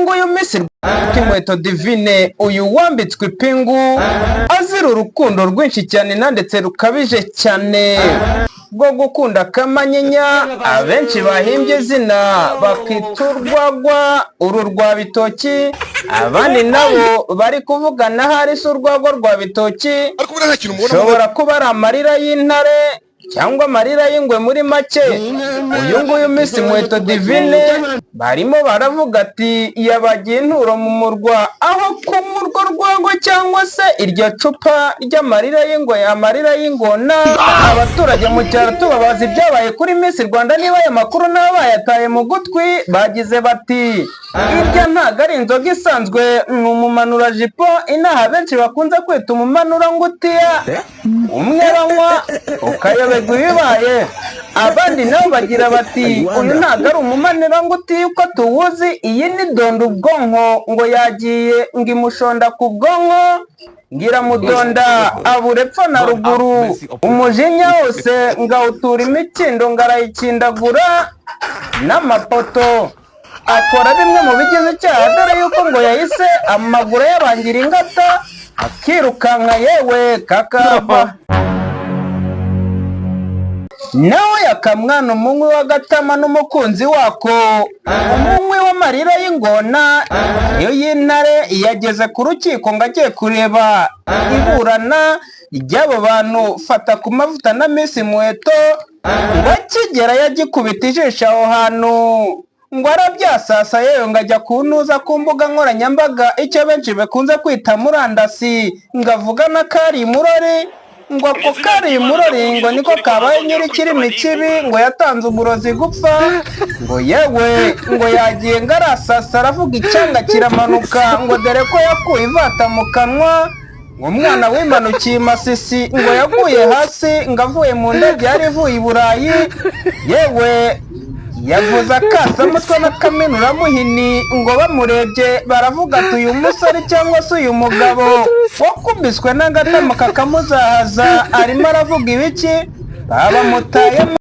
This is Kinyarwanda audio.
Nguyu Miss Inkweto Divine, uyu wambitswe ipingu azira urukundo rwinshi cyane na ndetse rukabije cyane rwo gukunda akamanyinya, abenshi bahimbye izina bakita urwagwa uru rwa bitoki, abandi nabo bari kuvugana ahari si urwagwa rwa bitoki, Ariko buriya nta kintu mubona. Ushobora kuba ari amarira y'intare cyangwa amarira y'ingwe. Muri make, uyu nguyu Miss Inkweto Divine barimo baravuga ati yabagiye inturo mu murwa, aho kunywa urwo rwagwa cyangwa se iryo cupa ry'amarira y'ingwe, amarira y'ingona. Abaturage mu cyaro tubabaza ibyabaye kuri Miss Rwanda, niba aya makuru nabo bayataye mu gutwi, bagize bati irya ntabwo ari inzoga isanzwe, ni umumanurajipo, inaha benshi bakunze kwita umumanurangutiya, umwe banywa ukayoberwa ibibaye. Abandi nabo bagira bati uyu ntabwo ari umumanurangutiya uko tuwuzi, iyi ni donda ubwonko, ngo yagiye ngo imushonda ku bwonko, ngo iramudonda abura epfo na ruguru, umujinya wose ngo awutura imikindo, ngo arayikindagura n'amapoto, akora bimwe mu bigize icyaha, dore yuko ngo yahise amaguru yabangira ingata akirukanka, yewe kakava. Nawe yakamwana umunywi w'agatama n'umukunzi wako, umunywi w'amarira y'ingona niyo y'intare, yageze ku rukiko ngo agiye kureba iburana ry'abo bantu Fata ku Mavuta na Miss Muheto, ngo akigera yagikubita ijisho aho hantu ngo arabyasasa, yewe ngo ajya kuntuza ku mbuga nkoranyambaga, icyo benshi bakunze kwita murandasi, ngo avuga na kari murori, ngo ako kari murori ngo niko kabaye nyir'ikirimi kibi, ngo yatanze umurozi gupfa, ngo yewe ngo yagiye ngo arasasa aravuga icyanga kiramanuka, ngo dore ko yakuye ivata mu kanwa, ngo umwana wimanukiye i Masisi, ngo yaguye hasi ngo avuye mu ndege yari ivuye i Burayi, yewe yavuze akasamutwe n'akamenuramuhini, ngo bamurebye baravuga ati uyu musore cyangwa se uyu mugabo wakubiswe n'agatama kakamuzahaza arimo aravuga ibiki? Baba bamutayemo.